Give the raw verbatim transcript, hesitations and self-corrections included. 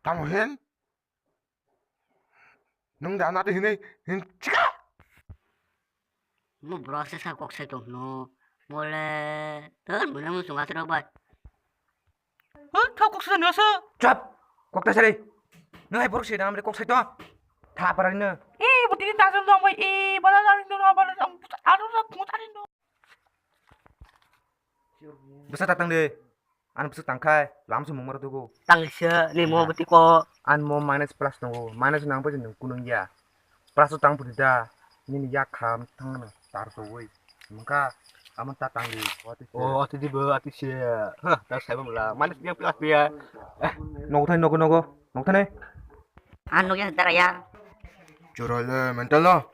Tamo hin? Nwng da na de hinwi hin chika. Mo bro se sa kok sai tong no. Mole ton mona mo sunga trok bai. Hoi, kha kok sai no sa. Chap. Kok ta sari. Nwng hai borok se dam re kok sai to. Tha parani no. E, botini tajol dong bai. E, bala lari no, bala ang aro ra phung tari no. Bwsa ta tang de. Ani bwsa tang khai lam se mung maro dugo. Tang se ni mo bwti ko. An mo minus plus tongo. Minus nang bai nwng kunung ya. Plus tang pudi da. Nini yak kham thang no tar to woi. Mungka amo ta tang de. O ati di bo ati se. Ha, ta sai bam la. Minus ya plus ya. Nogo thai nogo nogo. Nogo thai. An nogo ya dara ya. Chorale mental no.